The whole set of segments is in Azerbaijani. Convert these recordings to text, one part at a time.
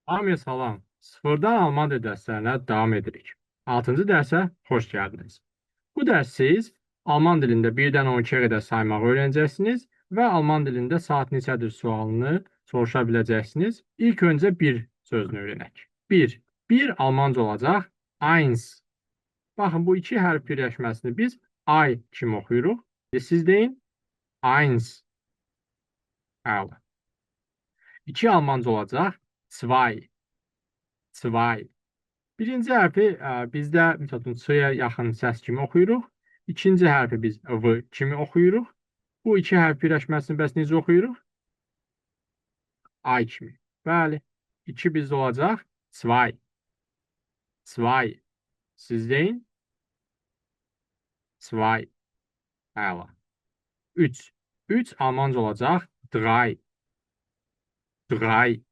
Hamıya salam. Sıfırdan Alman dil dərslərinə davam edirik. 6-cı dərsə xoş gəldiniz. Bu dərs siz Alman dilində 1-dən 12-yə qədər saymağı öyrənəcəksiniz və Alman dilində saat neçədir sualını soruşa biləcəksiniz. İlk öncə bir sözünü öyrənək. 1. 1 Almanca olacaq. Eins. Baxın, bu iki hərf birləşməsini biz ay kimi oxuyuruq. Siz deyin. Eins. Əla. 2 Almanca olacaq. Zwei. Zwei. Birinci hərfi bizdə misal üçün C-yə yaxın səs kimi oxuyuruq. İkinci hərfi biz V kimi oxuyuruq. Bu iki hərf birləşməsini bəs necə oxuyuruq? Ay kimi. Bəli. 2 bizdə olacaq. Zwei. Zwei. Siz deyin. Zwei. Əla. 3. 3 Almanca olacaq. Drei. Drei.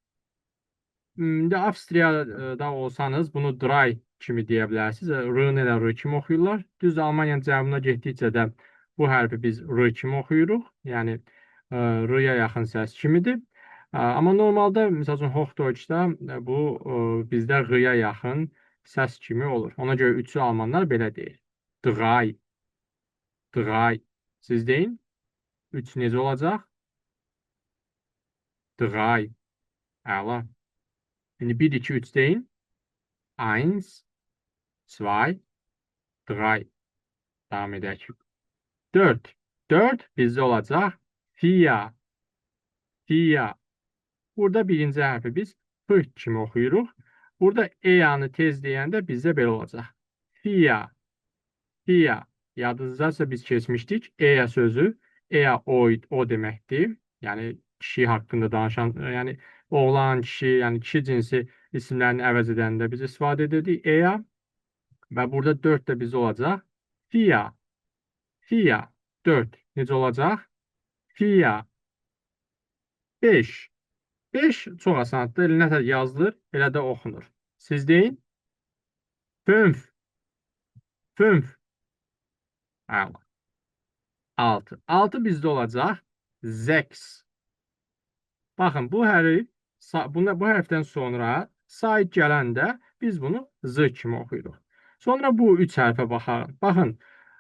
İndi Avstriyada olsanız bunu dry kimi deyə bilərsiniz. R-ni elə R kimi oxuyurlar. Düzdür, Almaniyanın cənubuna getdikcə də bu hərfi biz R kimi oxuyuruq. Yəni R-ya yaxın səs kimidir. Amma normalda, misal üçün Hochdeutschda bu bizdə R-ya yaxın səs kimi olur. Ona görə üçü almanlar belə deyir. Drei. Drei. Siz deyin. 3 necə olacaq? Drei. Əla. İndi 1, 2, 3 deyin. Eins, zwei, drei. Davam edək. 4. 4 bizdə olacaq. Vier. Vier. Burada birinci hərfi biz P kimi oxuyuruq. Burada E-anı tez deyəndə bizdə belə olacaq. Vier. Vier. Yadınızdadsa biz keçmişdik. E sözü E o, o deməkdir. Yəni kişi haqqında danışan, yəni oğlan, kişi, yəni kişi cinsi isimlərini əvəz edəndə biz istifadə edirdik eya və burada 4 də bizdə olacaq. Vier. Vier. 4 necə olacaq? Vier. 5. 5 çox asandır. Elə nətər yazılır, elə də oxunur. Siz deyin. Fünf. Fünf. Əla. 6. 6 bizdə olacaq. Sechs. Baxın, bu hərf, bu hərfdən sonra say gələndə biz bunu Z kimi oxuyuruq. Sonra bu üç hərfə baxarıq. Baxın,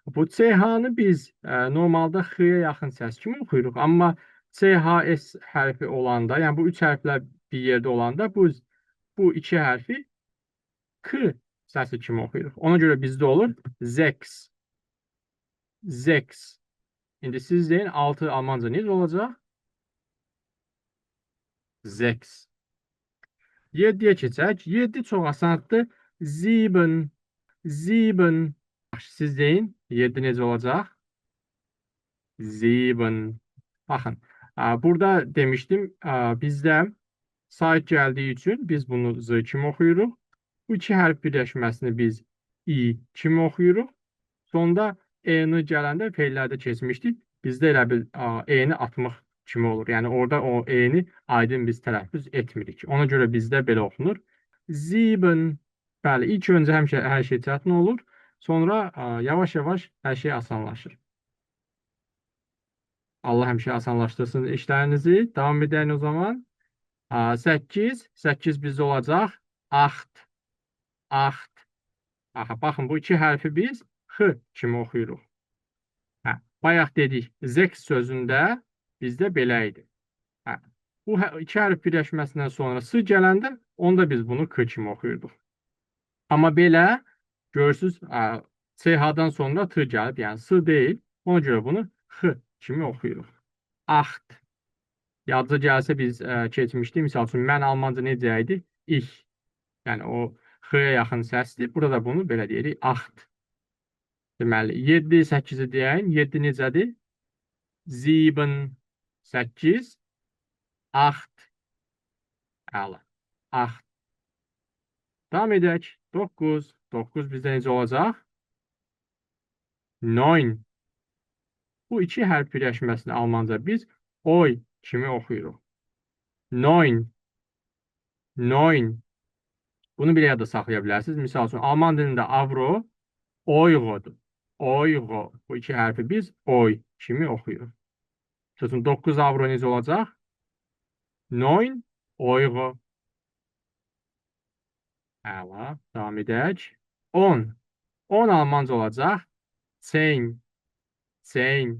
bu CH-nı biz normalda X-yə yaxın səs kimi oxuyuruq. Amma CHS hərfi olanda, yəni bu üç hərflər bir yerdə olanda bu iki hərfi K səsi kimi oxuyuruq. Ona görə bizdə olur sechs. Sechs. İndi siz deyin 6 Almanca necə olacaq? Sechs. 7-yə keçək. 7 çox asandır. Sieben. Sieben. Yaxşı, siz deyin. 7 necə olacaq? Sieben. Baxın, burada demişdim, bizdə say gəldiyi üçün biz bunu Z kimi oxuyuruq. Bu iki hərf birləşməsini biz I kimi oxuyuruq. Sonda E-ni gələndə feillərdə keçmişdik. Bizdə elə bil E-ni atmaq kimi olur. Yəni orada o E-ni aydın biz tələffüz etmirik. Ona görə bizdə belə oxunur. Sieben. Bəli, ilk öncə həmişə hər şey çətin olur. Sonra yavaş-yavaş hər şey asanlaşır. Allah həmişə asanlaşdırsın işlərinizi. Davam edək o zaman. 8. 8 bizdə olacaq. Acht. Acht. Aha, baxın, bu iki hərfi biz X kimi oxuyuruq. Hə, bayaq dedik, sechs sözündə bizdə belə idi. Hə, bu iki hərf birləşməsindən sonra S gələndə onda biz bunu K kimi oxuyurduq. Amma belə görürsünüz, CH-dan sonra T gəlib, yəni S deyil. Ona görə bunu X kimi oxuyuruq. Acht. Yadınıza gəlsə biz keçmişdik. Misal üçün, mən Almanca necə idi? Ich. Yəni o X-ya yaxın səsdir. Burada da bunu belə deyirik. Acht. Deməli, 7, 8-i deyəyin. 7 necədir? Sieben. 8. Acht. Əla. Acht. Davam edək. 9. 9 bizdə necə olacaq? Neun. Bu iki hərf birləşməsini Almanca biz oy kimi oxuyuruq. Neun. Neun. Bunu bir yadda saxlaya bilərsiniz. Misal üçün, Alman dilində avro eurodur. Euro. Bu iki hərfi biz oy kimi oxuyuruq. Misal üçün, 9 avro necə olacaq? 9 euro. Əla. Davam edək. 10. 10 Almanca olacaq. Zehn. Zehn.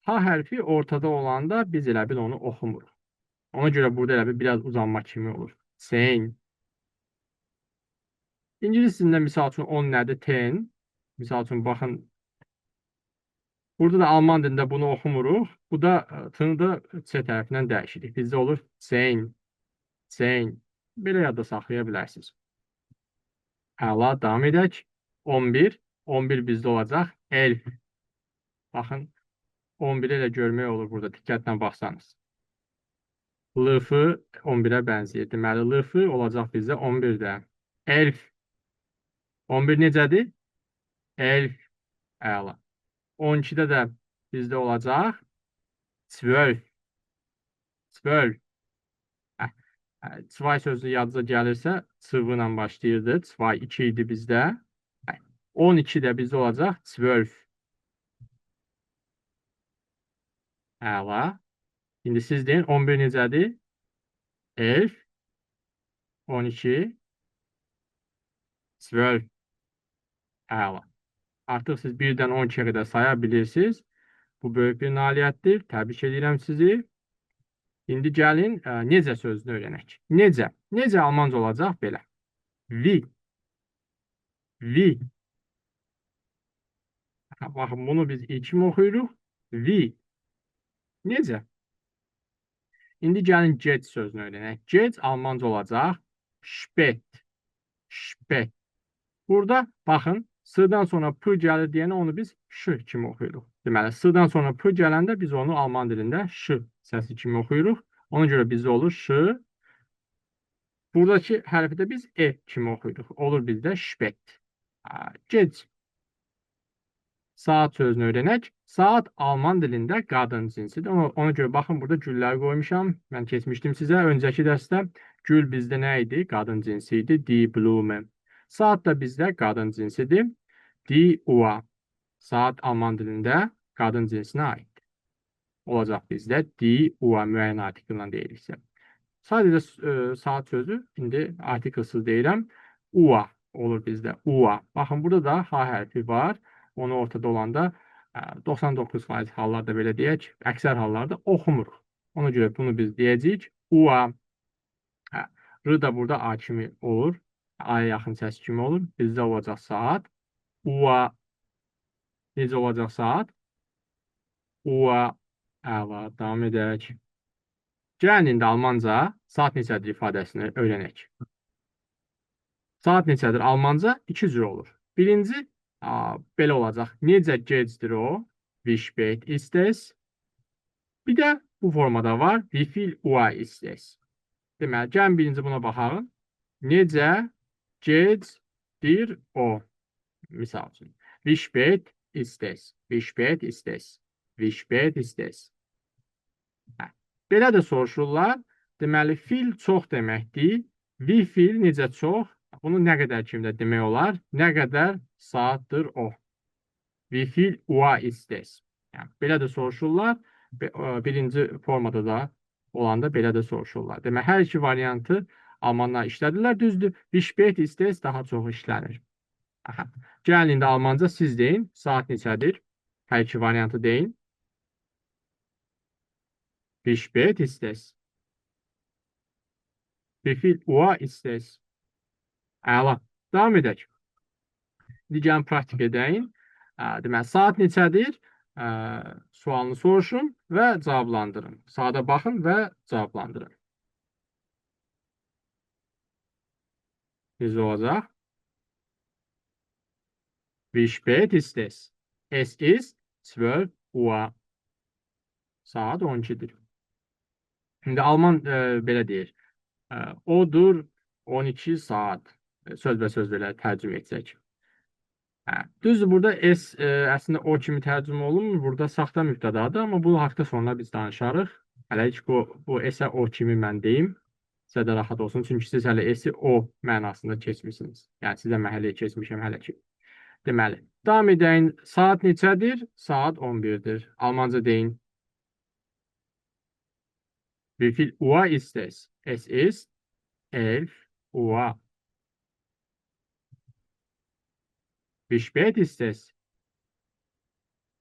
H hərfi ortada olanda biz elə bil onu oxumuruq. Ona görə burada elə bil biraz uzanma kimi olur. Zehn. İngilis dilində misal üçün 10 nədir? Ten. Misal üçün baxın. Burada da Alman dilində bunu oxumuruq. Bu da T-ni da C tərəfindən dəyişirik. Bizdə olur zehn. Zehn. Belə yadda saxlaya bilərsiniz. Əla, davam edək. 11. 11 bizdə olacaq. Elf. Baxın, 11 elə görmək olur burada. Diqqətlə baxsanız. LF 11-ə bənzəyir. Deməli, LF olacaq bizdə 11-də. Elf. 11 necədir? Elf. Əla. 12-də də bizdə olacaq. Zwölf. Zwölf. Zwei sözü yadınıza gəlirsə, CV ilə başlayırdı. Zwei 2 idi bizdə. 12 də bizdə olacaq. Zwölf. Əla. İndi siz deyin, 11 necədir? Elf. 12. Zwölf. Əla. Artıq siz 1-dən 12-yə qədər saya bilirsiniz. Bu böyük bir nailiyyətdir. Təbrik edirəm sizi. İndi gəlin necə sözünü öyrənək. Necə? Necə Almanca olacaq belə. Wie. Wie. Baxın, bunu biz i kimi oxuyuruq. Wie. Necə? İndi gəlin geç sözünü öyrənək. Geç Almanca olacaq. Spät. Spät. Burada baxın, S-dan sonra P gəlir deyənə onu biz Ş kimi oxuyuruq. Deməli, S-dan sonra P gələndə biz onu Alman dilində Ş səsi kimi oxuyuruq. Ona görə bizdə olur Ş. Buradakı hərfi də biz E kimi oxuyuruq. Olur bizdə spät. Gec. Saat sözünü öyrənək. Saat Alman dilində qadın cinsidir. Ona görə baxın, burada güllər qoymuşam. Mən keçmişdim sizə öncəki dərsdə. Gül bizdə nə idi? Qadın cinsi idi. Die Blume. Saat da bizdə qadın cinsidir. Die Uhr. Saat Alman dilində qadın cinsinə aiddir. Olacaq bizdə die Uhr müəyyən artikellə deyiriksə. Sadəcə saat sözü indi artikelsiz deyirəm. Uhr olur bizdə. Uhr. Baxın, burada da H hərfi var. Onu ortada olanda 99% hallarda belə deyək, əksər hallarda oxumuruq. Ona görə bunu biz deyəcəyik. Uhr. R da burada A kimi olur. A'ya yaxın səs kimi olur. Bizdə olacaq saat. Uhr. Necə olacaq saat? Uhr. Əla, davam edək. Gəlin indi Almanca saat neçədir ifadəsini öyrənək. Saat neçədir Almanca? İki cür olur. Birinci, belə olacaq. Necə gecdir o? Wie spät ist es? Bir də bu formada var. Wie viel Uhr ist es? Deməli, gəlin birinci buna baxaq. Necə gecdir o? Misal üçün. Wie spät ist es? Wie spät ist es? Wie spät ist es? Hə. Belə də soruşurlar. Deməli, fil çox deməkdir. Wie viel necə çox? Bunu nə qədər kimi də demək olar? Nə qədər saatdır o? Wie viel Uhr ist es? Yəni, belə də soruşurlar. Birinci formada da olanda belə də soruşurlar. Demək, hər iki variantı Almanlar işlədirlər. Düzdür, wie spät ist es daha çox işlənir. Aha. Gəlin indi Almanca siz deyin. Saat neçədir? Hər iki variantı deyin. Wie spät ist es? Wie viel Uhr ist es? Əla. Davam edək. İndi gəlin praktik edəyin. Deməli, saat neçədir? Sualını soruşun və cavablandırın. Saata baxın və cavablandırın. Necə olacaq? Wie spät ist es? Es ist 12 Uhr. Saat 12-dir. İndi Alman belə deyir. Odur 12 saat. Sözbəsöz belə tərcümə etsək. Hə, düzdür, burada S əslində o kimi tərcümə olunmur. Burada saxta mübtədadır, amma bu haqda sonra biz danışarıq. Hələ heç bu S-ə o kimi mən deyim. Sizə də rahat olsun. Çünki siz hələ S-i o mənasında keçmisiniz. Yəni sizə mən hələ keçmişəm hələ ki. Deməli, davam edəyin. Saat neçədir? Saat 11-dir. Almanca deyin. Wie viel Uhr ist es? Es ist 11 Uhr. Wie spät ist es?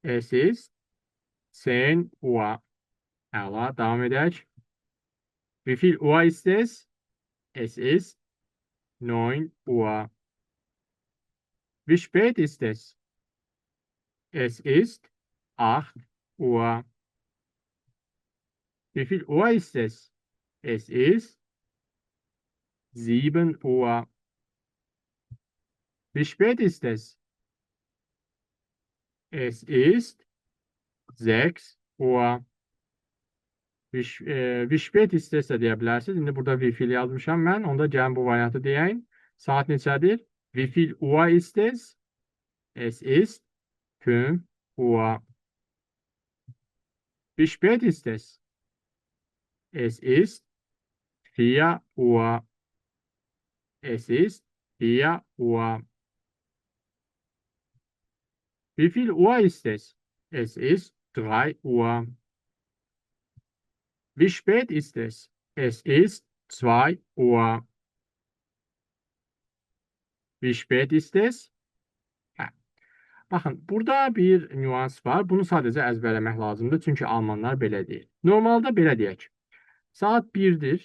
Es ist 10 Uhr. Əla, davam edək. Wie viel Uhr ist es? Es ist 9 Uhr. Wie spät ist es? Es ist 8 Uhr. Wie viel Uhr ist es? Es ist 7 Uhr. Wie spät ist es? Es ist 6 Uhr. Wie spät ist es də deyə bilərsiniz. İndi burada wie viel yazmışam mən. Onda gəlin bu variantı deyəyim. Saat neçədir? Wie viel Uhr ist es? Es ist 5 Uhr. Wie spät ist es? Es ist 4 Uhr. Es ist 4 Uhr. Wie viel Uhr ist es? Es ist 3 Uhr. Wie spät ist es? Es ist 2 Uhr. Wie spät ist es? Hə. Baxın, burada bir nüans var. Bunu sadəcə əzbərləmək lazımdır. Çünki almanlar belə deyir. Normalda belə deyək. Saat 1-dir.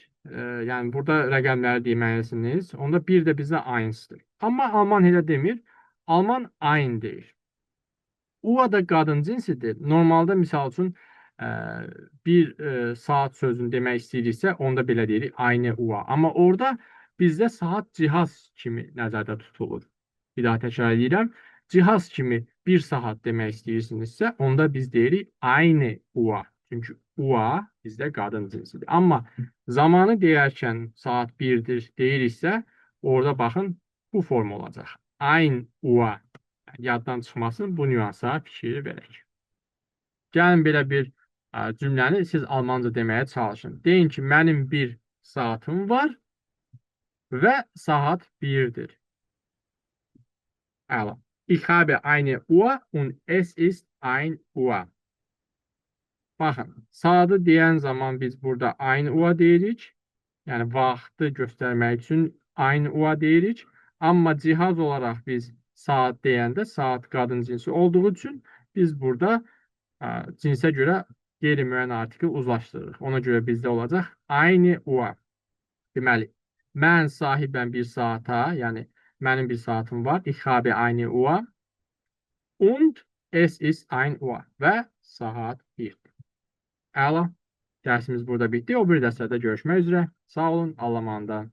Yəni burada rəqəmləri deməlisiniz. Onda 1 də bizdə eins'dir. Amma alman elə demir. Alman ein deyir. Uhr da qadın cinsidir. Normalda misal üçün bir saat sözünü demək istəyiriksə, onda belə deyirik, eine Uhr. Amma orada bizdə saat cihaz kimi nəzərdə tutulur. Bir daha təkrar edirəm. Cihaz kimi bir saat demək istəyirsinizsə, onda biz deyirik eine Uhr. Çünki Uhr bizdə qadın cinsidir. Amma zamanı deyərkən saat 1-dir deyiriksə, orada baxın bu form olacaq. Ein Uhr. Yaddan çıxmasın, bu nüansa fikir verək. Gəlin belə bir cümləni siz almanca deməyə çalışın. Deyin ki, mənim bir saatım var və saat 1-dir. Əla. Ich habe eine Uhr und es ist 1 Uhr. Baxın, saatı deyən zaman biz burada 1 Uhr deyirik. Yəni vaxtı göstərmək üçün 1 Uhr deyirik. Amma cihaz olaraq biz saat deyəndə saat qadın cinsi olduğu üçün biz burada cinsə görə qeyri-müəyyən artikl uzlaşdırırıq. Ona görə bizdə olacaq eine Uhr. Deməli, mən sahibəm bir saata, yəni mənim bir saatım var. Ich habe eine Uhr und es ist 1 Uhr və saat 1. Əla. Dərsimiz burada bitdi. O bir dərslərdə görüşmək üzrə. Sağ olun, Allah'a emanet.